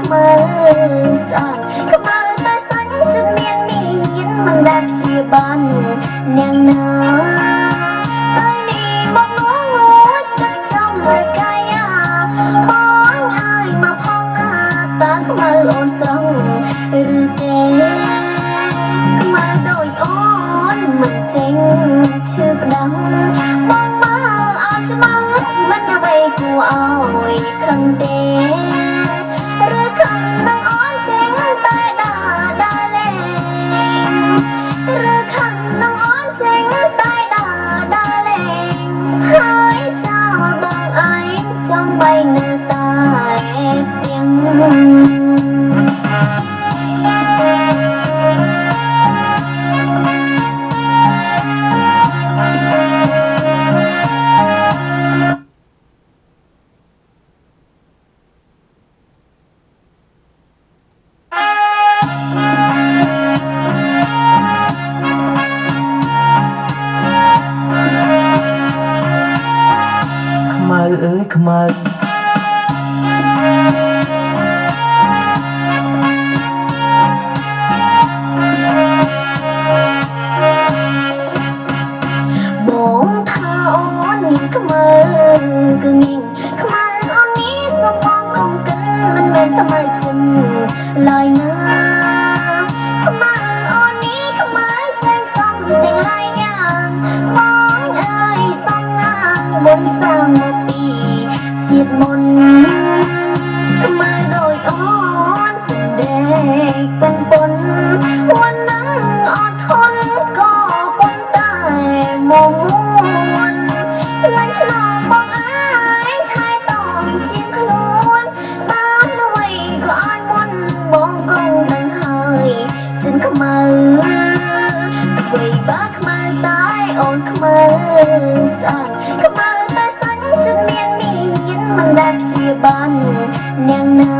ខ្មៅស្អាតខ្មៅតែសាញ់ចិត្តមានមានមិនដែលព្យាបាននាងណាតែនេះមកងងួចទឹកចំរកាយាបងឲ្យមកផងណាតាខ្មៅអូនស្រង់ឬទេខ្មៅដោយអូនមិនចេញឈឺប្តឹងបងមើលអត់ច្បាស់មិនអ្វីគួរឲ្យខឹងទេឬខឹងនឹងអូនចេញតែដាដាលេងឬខឹងនឹងអូនចេញតែដាដាលេងហើយចោលបងឯងចំបីនៅតែផ្ទាំង ខ្មៅអើយខ្មៅ បងថាអូននេះខ្មៅគឺងងខ្មៅអូននេះសំបងកុំកិនមិនមែនខ្មៅចិនឡើយណាខ្មៅអូននេះខ្មៅចេញសំទាំងឡាយយ៉ាងបងអើយសំណាងបុនសាងមកពីជាតិមុនខ្មៅដោយអូនពិនដេកពិនពុនวันนั้นอดทนក៏ប៉ុន្តែមកមួនស្លាញ់ខ្នងបងអើយថែតំជាងខ្លួនបានអ្វីក៏ឲ្យមុនបងគង់ដឹងហើយចិនខ្មៅអ្វីបើខ្មៅតែអូនខ្មៅស្អាតខ្មៅតែសាញ់ចិត្តមានមានមិនដែលព្យាបាននាងណា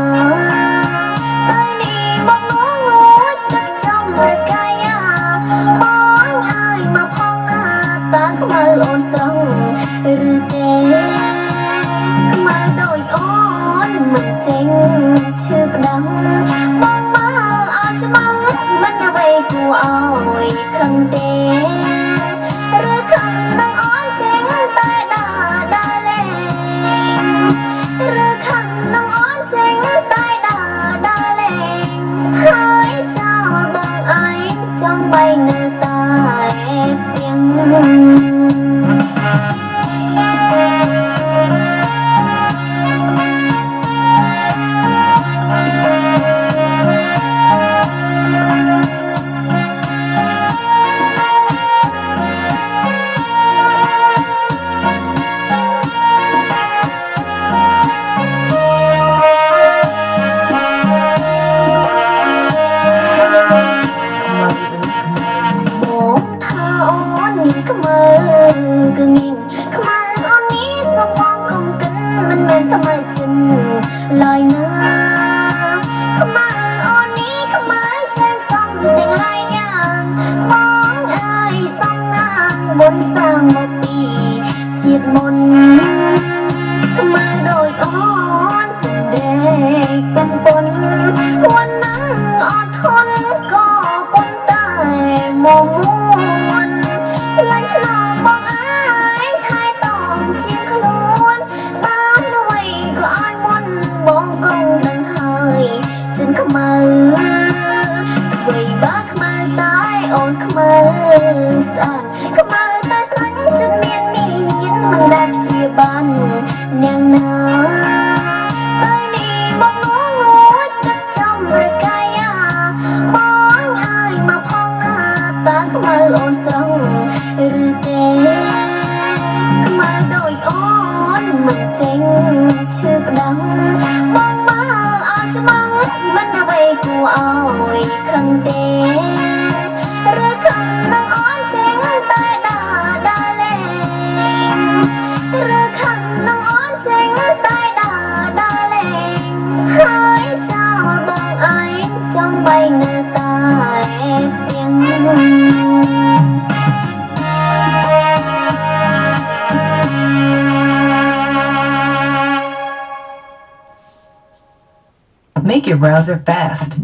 តែនេះមកងងួចទឹកចំរកាយាបងឲ្យមកផងណាតាខ្មៅអូនស្រង់ឬទេខ្មៅដោយអូនមិនចេញឈឺប្តឹងបងមើលអត់ច្បាស់មិនអ្វីគួរឲ្យខឹងទេឬខឹងនឹងអូនចេញតែដាដាលេងឬខឹងនឹងអូនចេញតែដាដាលេងហើយចោលបងឯងចំបីនៅតែផ្ទាំង ខ្មៅអើយខ្មៅ បងថាអូននេះខ្មៅគឺងងខ្មៅអូននេះសំបងកុំកិនមិនមែនខ្មៅចិនឡើយណាខ្មៅអូននេះខ្មៅចេញសំទាំងឡាយយ៉ាងបងអើយសំណាងបុនសាងមកពីជាតិមុនខ្មៅដោយអូនពិនដេកពិនពុនวันนั้นอดทนក៏ប៉ុន្តែមកមួនស្លាញ់ខ្នងបងអើយថែតំជាងខ្លួនបានអ្វីក៏ឲ្យមុនបងគង់ដឹងហើយចិនខ្មៅអ្វីបើខ្មៅតែអូនខ្មៅស្អាតខ្មៅតែសាញ់ចិត្តមានមានមិនដែលព្យាបាននាងណាតែនេះមកងងួចទឹកចំរកាយាបងឲ្យមកផងណាតាខ្មៅអូនស្រង់ឬទេខ្មៅដោយអូនមិនចេញឈឺប្តឹងបងមើលអត់ច្បាស់មិនអ្វីគួរឲ្យខឹងទេឬខឹងនឹងអូនចេញតែដាដាលេងឬខឹងនឹងអូនចេញតែដាដាលេងហើយចោលបងឯងចំបីនៅតែផ្ទាំង Make your browser fast.